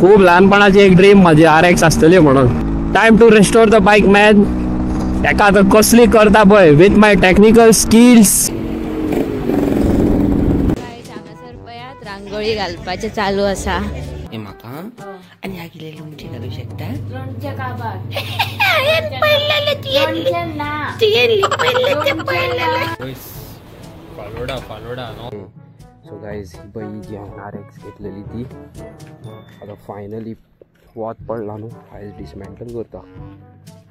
खूब ल्हानपणाची एक ड्रीम माझी आर एक्स आसतली म्हणून. Time to restore the bike man. तेका आतां कसली करता पळय विथ my technical skills. हांगासर पळयात रांगोळी घालपाचें चालू आसा. हे म्हाका आनी हागेले लोणचें घालूं शकता. लोणचें काबार फालोडा फालोडा न्हू. सो गायज ही पळय ही जी हांवें आर एक्स घेतलेली ती आतां फायनली वत पडला न्हू, आयज डिसमेंटल करता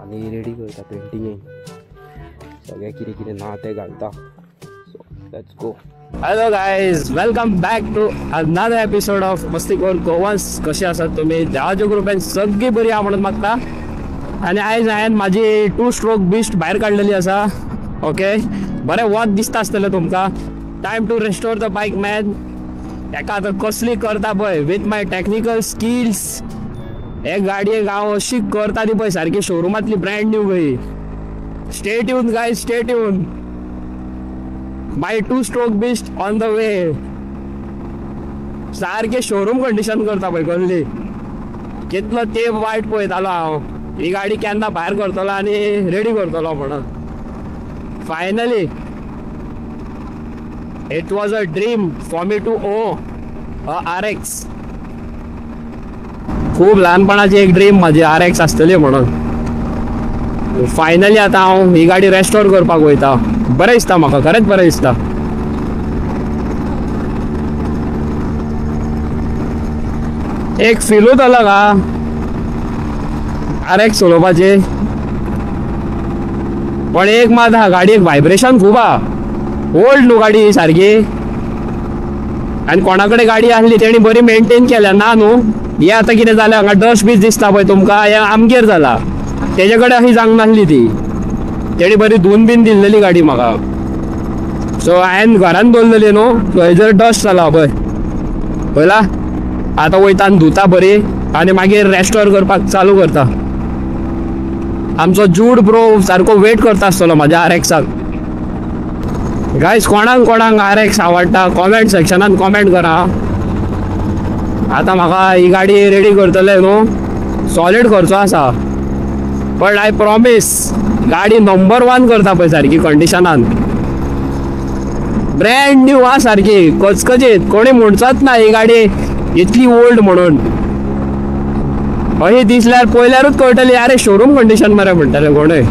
आनी रेडी करता पेंटिंगेक, सगळें कितें कितें ना तें घालता. So let's go. Hello guys, welcome back to another episode of Mastikaur Goans. कशे आसात तुमी? देवाच्या कृपेन सगळीं बरी आहा म्हणून मागता. आनी आयज हांवें म्हाजी टू स्ट्रोक बिस्ट भायर काडलेली आसा. ओके, बरें वत दिसता आसतलें तुमकां. Time to restore the bike man. तेका आतां कसली करता पळय विथ my technical skills. हे गाडयेक हांव अशी करता ती पळय सारकी शोरुमांतली ब्रँड न्यू कही. Stay tune guys, stay tune. My two stroke beast on the way. सारके शोरूम कंडिशन करता पळय कसली. कितलो तेप वायट पळयतालो हांव ही गाडी केन्ना भायर करतलो आनी रेडी करतलो म्हणून. Finally it was a dream for me to own a RX. खूब ल्हानपणाची एक ड्रीम माझी आर एक्स आसतली म्हणून. फायनली आतां हांव ही गाडी रेस्टोर करपाक वयता. बरें दिसता म्हाका, खरेंच बरें दिसता. एक फिलूच अलग हा आर एक्स चलोवपाची. पण एक मात हा, गाडयेक व्हायब्रेशन खूब हा. ओल्ड न्हू गाडी सारकी, आनी कोणा कडेन गाडी आसली तेणी बरी मेंटेन केल्या ना न्हू. हे आतां कितें जालें, हांगा डस्ट बीन दिसता पळय तुमकां, हें आमगेर जाला. तेजे कडेन अशी जावंक नासली ती, तेणी बरी धुवन बीन दिल्लेली गाडी म्हाका. सो हांवें घरान दवरलेली न्हू, सो हेजेर डस्ट जाला पळय पळयला. आतां वयता आनी धुता बरी आनी मागीर रेस्टोर करपाक चालू करता. आमचो जूड ब्रो सारको वेट करता आसतलो म्हाज्या आर एक्साक. गायज, कोणाक कोणाक आर एक्स आवडटा कॉमेंट सेक्शनान कॉमेंट करा. आतां म्हाका ही गाडी रेडी करतले न्हू, सॉलीड खर्चो आसा, बट I promise गाडी नंबर वन करता पळय सारकी कंडिशनान. ब्रँड न्यू आहा सारकी कचकचीत, कोणी म्हणचोच ना ही गाडी इतली ओल्ड म्हणून. अशी दिसल्यार पळयल्यारूच कळटली अरे शोरूम कंडिशन मरे म्हणटले कोणूय.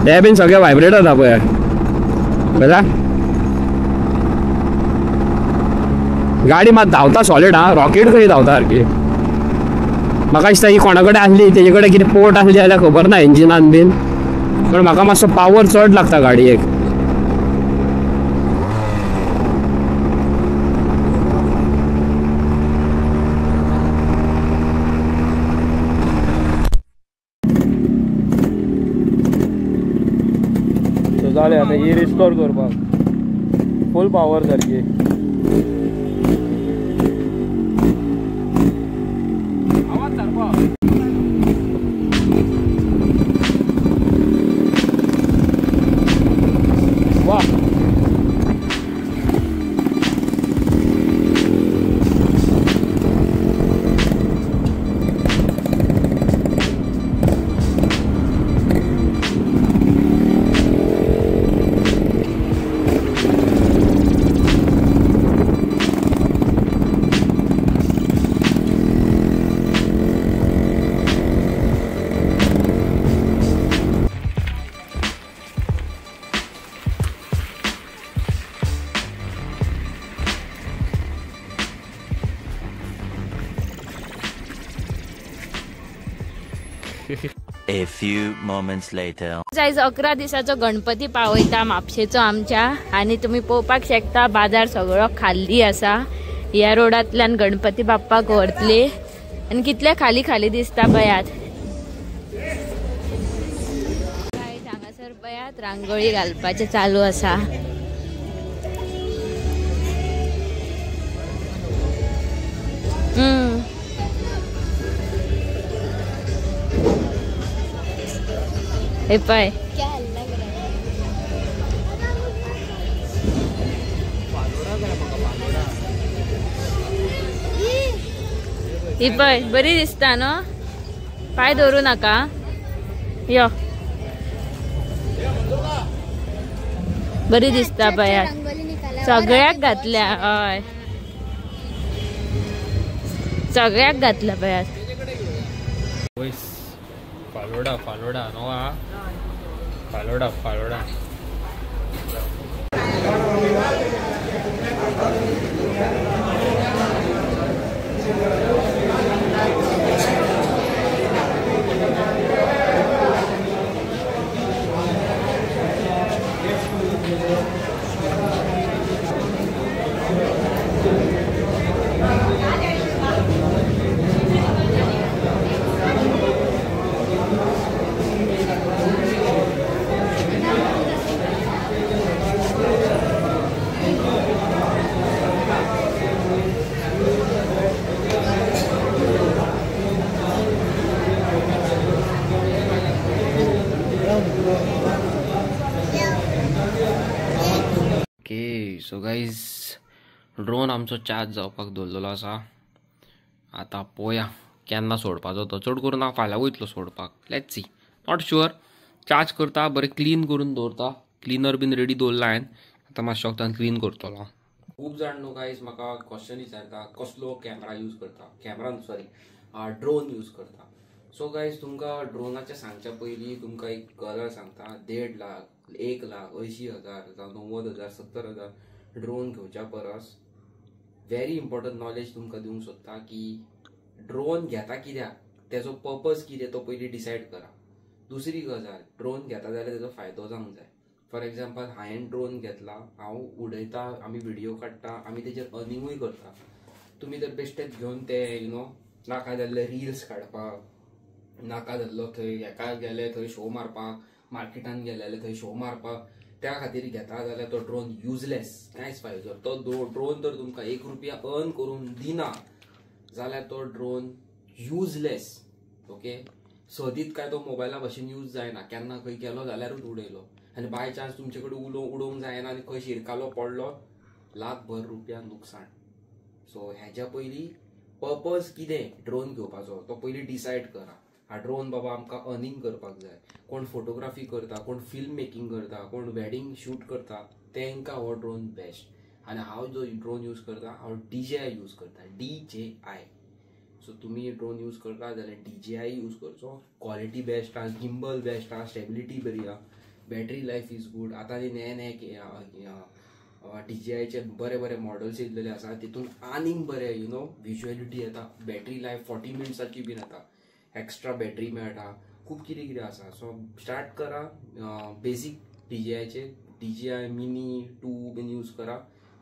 ते बीन सगळे व्हायब्रेट जाता पळय पळयला. गाडी मात धांवता सॉलीड हा, रॉकेट कशी धांवता सारकी. म्हाका दिसता ही कोणा कडेन आसली तेजे कडेन कितें पोर्ट आसली जाल्यार खबर ना इंजिनान बीन, पण म्हाका मातसो पावर चड लागता गाडयेक. जालें आतां ही रिस्टोर करपाक फूल पावर सारकी. वा A few moments later. आयज 11 दिसाचो गणपती पावयता म्हापशेचो आमच्या, आनी तुमी पळोवपाक शकता बाजार सगळो खाली आसा. ह्या रोडांतल्यान गणपती बाप्पाक व्हरतले आनी कितले खाली खाली दिसता पळयात. हांगासर पळयात रांगोळी घालपाचें चालू आसा. हे पळय ही पळय बरी दिसता न्हू. पांय दवरू नाका. यो बरी दिसता पळय. सगळ्याक घातल्या. हय सगळ्याक घातल्या पळय. फालोडा फालोडा न्हू हा falooda falooda. So guys drone आमचो चार्ज जावपाक दवरलेलो आसा. आतां पोया केन्ना सोडपाचो तो. चड करून हांव फाल्यां वयतलो सोडपाक. Let's see, not sure. Charge करता बरें क्लीन करून दवरता. क्लिनर बीन रेडी दवरला हांवें. आतां मातशें वखदान क्लीन करतलो. खूब जाण न्हू गायज म्हाका क्वेश्चन विचारता कसलो कॅमरा यूज करता. कॅमरा न्हू सॉरी ड्रोन यूज करता. सो गायज तुमकां ड्रोनाचें सांगच्या पयलीं तुमकां एक गजाल सांगता. 1.5 लाख 1 लाख 80,000 जावं 90,000 70,000 ड्रोन घेवच्या परस व्हेरी इम्पॉर्टंट नॉलेज तुमकां दिवंक सोदता की ड्रोन घेता कित्याक, तेजो पर्पज कितें तो पयलीं डिसायड करा. दुसरी गजाल, ड्रोन घेता जाल्यार तेजो फायदो जावंक जाय. फॉर एग्जाम्पल हांवें ड्रोन घेतला, हांव उडयता, आमी व्हिडियो काडटा, आमी तेजेर अर्निंगूय करता. तुमी जर बेश्टेच घेवन ते you know नाका जाल्ले रिल्स काडपाक, नाका जाल्लो थंय हेका गेले थंय शो मारपाक, मार्केटान गेले थंय शो मारपाक, त्या खातीर घेता जाल्यार तो ड्रोन युजलेस, कांयच फायदो. तो ड्रोन जर तुमकां 1 रुपया अर्न करून दिना जाल्यार तो ड्रोन युजलेस. ओके, सदीत काय तो मोबायला भशेन यूज जायना. केन्ना खंय गेलो जाल्यारूच उडयलो आनी बाय चान्स तुमचे कडेन उडोवंक जायना आनी खंय शिरकालो पडलो, लाखभर रुपया नुकसाण. सो हेज्या पयलीं पर्पज कितें ड्रोन घेवपाचो तो पयलीं डिसायड करा. हा ड्रोन बाबा आमकां अर्निंग करपाक जाय. कोण फोटोग्राफी करता, कोण फिल्म मेकिंग करता, कोण वेडिंग शूट करता, तांकां हो ड्रोन बेस्ट. आनी हांव जो ड्रोन यूज करता हांव DJI use करता, DJI. सो तुमी ड्रोन यूज करता जाल्यार DJI use करचो. क्वॉलिटी बेस्ट आहा, गिम्बल बेस्ट आहा, स्टेबिलिटी बरी आहा, बॅटरी लायफ is good. आतां नये नये DJIचे बरे बरे मॉडल्स येयल्ले आसा, तितून आनीक बरे you know visuality येता, बॅटरी लायफ 40 मिनट्साची बीन येता, एक्स्ट्रा बॅटरी मेळटा, खूब कितें कितें आसा. सो स्टार्ट करा बेजीक DJIचे, DJI mini 2 बीन यूज करा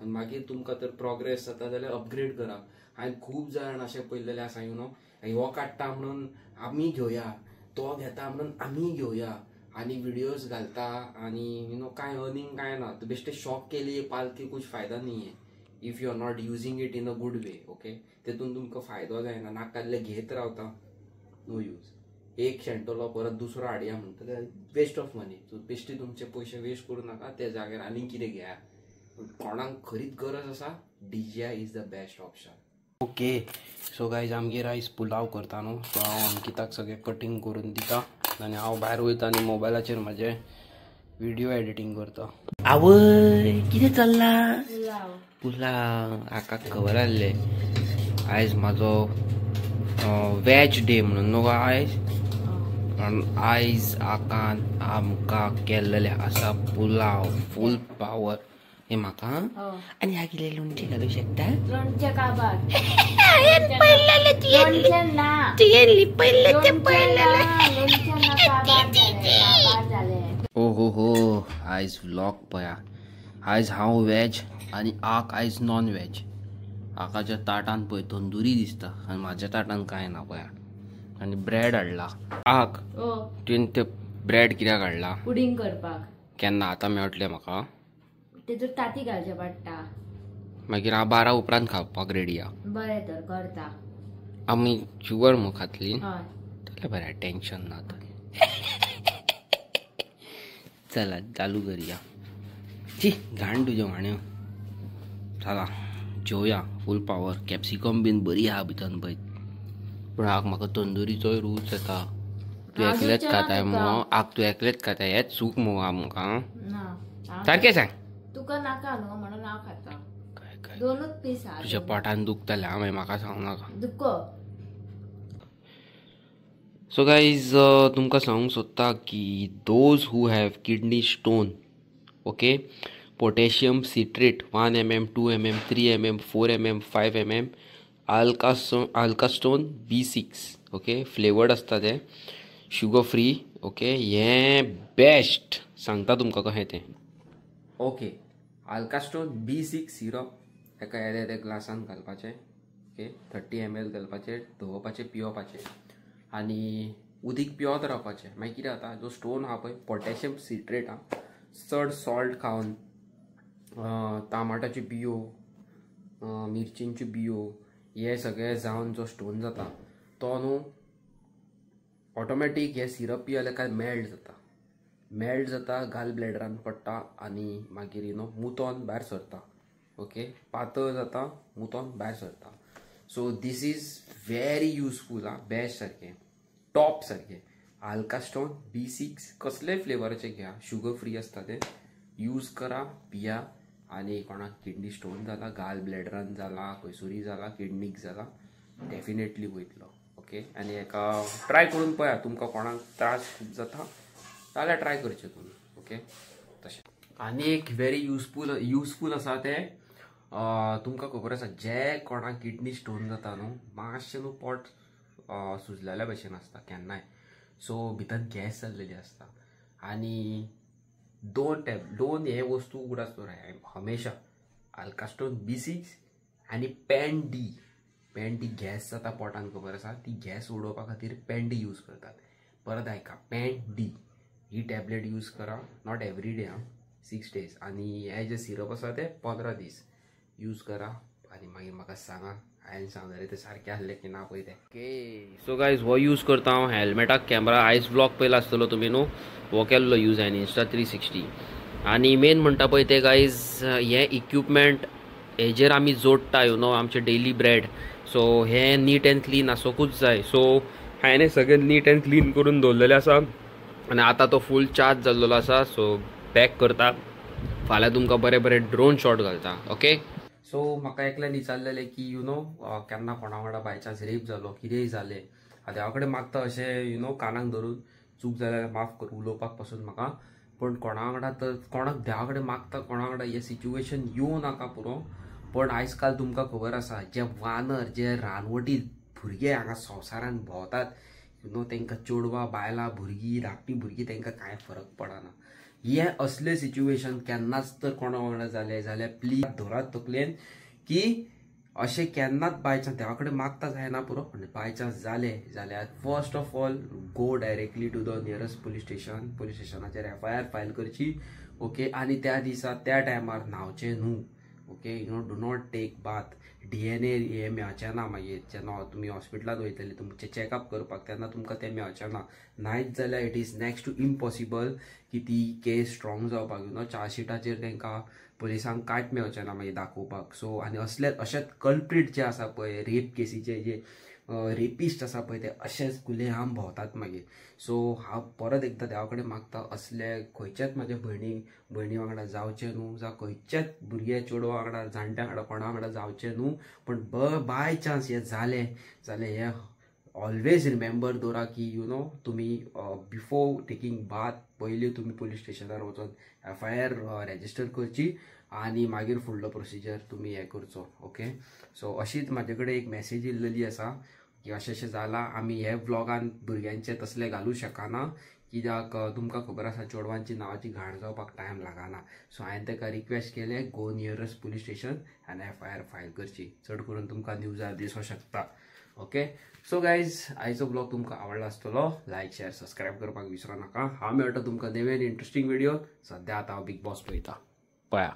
आनी मागीर तुमकां तर प्रोग्रेस जाता जाल्यार अपग्रेड करा. हांवें खूब जाण अशें पळयलेले आसा you know हो काडटा म्हणून आमी घेवया, तो घेता म्हणून आमी घेवया, आनी व्हिडियोज घालता आनी you know कांय अर्निंग कांय ना. बेश्टे शॉक के लिए पाल के कुछ फायदा नहीं है if you are not using it in a good way. Okay, तेतून तुमकां फायदो जायना, नाकाल्ले घेत रावता, नो यूज. एक शेणटलो परत दुसरो हाडया म्हणटा, वेस्ट ऑफ मनी. सो बेश्टे तुमचे पयशे वेस्ट करूं नाका, त्या जाग्यार आनीक कितें घेया. कोणाक खरीच गरज आसा, DJI is the best option. Okay, so guys आमगेर आयज पुलाव करता न्हू. सो हांव अंकिताक सगळें कटींग करून दिता आनी हांव भायर वयता आनी मोबायलाचेर म्हाजें व्हिडियो एडिटींग करता. आवय कितें चल्लां? पुलाव. हाका खबर आसलें आयज म्हाजो वेज डे म्हणून न्हू आयज. आयज आकान आमकां केल्लेलें आसा पुलाव फूल पावर. हे म्हाका आनी ह्या कितें लोणचें घालूंक शकता? लोणचें काबार. ओ हो हो, आयज व्लॉग पळया. आयज हांव वेज आनी आक आयज नॉन वेज. आकाच्या ताटान पळय तंदुरी दिसता आनी म्हाज्या ताटान कांय ना पळया. आनी ब्रेड हाडला. आक तुवें ते ब्रेड कित्याक हाडला? पुडींग करपाक. केन्ना आतां मेळटलें म्हाका? तेतूर ताती घालचें पडटा. मागीर हांव 12 उपरांत खावपाक रेडी आहा. बरें तर करता. आमी शुगर मग खातली जाल्यार बरें, टेन्शन ना तर. चला चालू करूया. ची घाण तुज्यो घाण्यो. चला जेवया फूल पावर. कॅप्सिकम बीन बरी आहा भितर पळय. पूण आग म्हाका तंदुरीचोय रूच येता. तूं एकलेच खाताय मगो? आग तूं एकलेच खाताय हेच चूक मगो आमकां. सारकें सांग. तुका नाका न्हू म्हणून हांव खाता. दोनूच पीस. तुज्या पोटान दुखतलें हांव, म्हाका सांगू नाका. दुखो. सो गायज तुमकां सांगूंक सोदता की those who have kidney stone, okay, potassium citrate 1 mm, 2 mm, 3 mm, 4 mm, 5 mm, Alkastone B6, okay, flavoured आसता तें, शुगर फ्री, ओके, हें बेस्ट सांगता तुमकां कशें तें. ओके, अल्कास्टोन B6 सिरप एका येदे येदे ग्लासान घालपाचें, ओके, 30 ml घालपाचें, धुवपाचें, पिवपाचें आनी उदीक पिवत रावपाचें. मागीर कितें जाता, जो स्टोन आहा पळय पोटॅशियम सिट्रेट आहा, चड सॉल्ट खावन, टमाटाच्यो बियो, मिरचींच्यो बियो, हे सगळे जावन जो स्टोन जाता तो न्हू ऑटोमॅटीक हे सिरप पियेले काय मेल्ट जाता. मेल्ट जाता, गाल ब्लॅडरान पडटा आनी मागीर you know मुतोन भायर सरता. ओके, पातळ जाता, मुतोन भायर सरता. So this is very useful आं, बेस्ट सारकें, टॉप सारकें. अल्कास्टोन B6 कसलेय फ्लेवराचें घ्या, शुगर फ्री आसता तें, यूज करा, पिया. आनी कोणाक किडनी स्टोन जाला, गाल ब्लॅडरान जाला, खंयसरूय जाला, किडनीक जाला, डेफिनेटली वयतलो. ओके, आनी एका ट्राय करून पळया, तुमकां कोणाक त्रास खूब जाता जाल्यार ट्राय करचें तुमी. ओके, तशें आनी एक व्हेरी युजफूल आसा तें, तुमकां खबर आसा जे कोणाक किडनी स्टोन जाता न्हू, मातशें न्हू पोट सुजलेल्या भशेन आसता केन्नाय, सो भितर गॅस जाल्लेली आसता. आनी दोन हे वस्तू उगडास दवराय हमेशा, अल्कास्टोन B6 आनी pan D. Pan D gas जाता पोटान, खबर आसा, ती गॅस उडोवपा खातीर पॅन डी यूज करतात. परत आयका, पॅन डी ही टॅबलेट यूज करा, not every day आं, 6 days. आनी हे जे सिरप आसा ते 15 दीस यूज करा आनी मागीर म्हाका सांगा हांवें सांगलें तें सारकें आसलें की ना पळय तें. ओके, सो गायज हो यूज करता हांव हेल्मेटाक कॅमरा. आयज ब्लॉग पयला आसतलो तुमी न्हू, हो केल्लो यूज हांवें Insta360. आनी मेन म्हणटा पळय तें गायज, हें इक्विपमेंट हेजेर आमी जोडटा, you know, आमचें डेली ब्रेड. सो हें नीट एंड क्लीन आसोकूच जाय. सो हांवें सगळें नीट एंड क्लीन करून दवरलेलें आसा आनी आतां तो फूल चार्ज जाल्लो आसा. सो पॅक करता, फाल्यां तुमकां बरे बरे ड्रोन शॉट घालता. ओके, सो म्हाका एकल्यान विचारलेलें की you know केन्ना कोणा वांगडा बाय चान्स रेप जालो, कितेंय जालें, देवा कडेन मागता अशें you know कानाक धरून, चूक जाल्यार माफ कर उलोवपाक पासून म्हाका, पूण कोणा वांगडा तर कोणाक देवा कडेन मागता कोणा वांगडा हें सिच्युएशन येवं नाका पुरो. पण आयज काल तुमकां खबर आसा, जे वानर, जे रानवटी भुरगे हांगा संवसारान भोंवतात, you know, तांकां चेडवां, बायलां, भुरगीं, धाकटीं भुरगीं, तांकां कांय फरक पडना. हें असलें सिच्युएशन केन्नाच तर कोणा वांगडा जालें जाल्यार प्लीज धरात तकलेन की अशें केन्नाच बाय चान्स देवा कडेन मागता जायना पुरो, पूण बाय चान्स जालें जाल्यार first of all go directly to the nearest police station. Police स्टेशनाचेर FIR file करची. ओके, आनी त्या दिसा त्या टायमार न्हांवचें न्हू. Okay, you know, do not take bath. DNA हें मेळचें ना मागीर, जेन्ना तुमी हॉस्पिटलांत वयतले तुमचें चॅकअप करपाक तेन्ना तुमकां तें मेळचें ना. नायच जाल्यार it is next to impossible की ती केस स्ट्रॉंग जावपाक, you know, चार्जशीटाचेर तांकां पुलिसांक कांयच मेळचें ना मागीर दाखोवपाक. सो आनी असले अशेंच कल्प्रीट जे आसा पळय, रेप केसीचे जे रेपिस्ट आसा पळय, ते अशेंच खुलेआम भोंवतात मागीर. सो हांव परत एकदां देवा कडेन मागता असले खंयच्याच म्हाज्या भयणी वांगडा जावचें न्हू, जावं खंयच्याच भुरग्या चेडवा वांगडा, जाणट्या वांगडा, कोणा वांगडा जावचें न्हू. पूण बाय चान्स हें जालें जाल्यार हें ऑलवेज रिमेंबर दवरा की you know तुमी बिफोर टेकींग बाथ पयलीं तुमी पुलीस स्टेशनार वचोन FIR register करची आनी मागीर फुडलो प्रोसिजर तुमी हें करचो. ओके, सो अशीच म्हाजे कडेन एक मॅसेज येयल्लेली आसा की अशें अशें जालां. आमी हे व्लॉगान भुरग्यांचे तसले घालूं शकना कित्याक तुमकां खबर आसा चेडवांची नांवाची घाण जावपाक टायम लागना. सो हांवें ताका रिक्वेस्ट केलें, गो नियरस्ट पुलीस स्टेशन आनी FIR file करची. चड करून तुमकां न्यूजार दिसूं शकता. ओके, सो गायज आयचो ब्लॉग तुमकां आवडला आसतलो. लायक, शेअर, सबस्क्रायब करपाक विसरो नाका. हांव मेळटा तुमकां नवीन इंट्रस्टींग व्हिडिओ. सद्या आतां हांव बीग बॉस पळयता. पळया.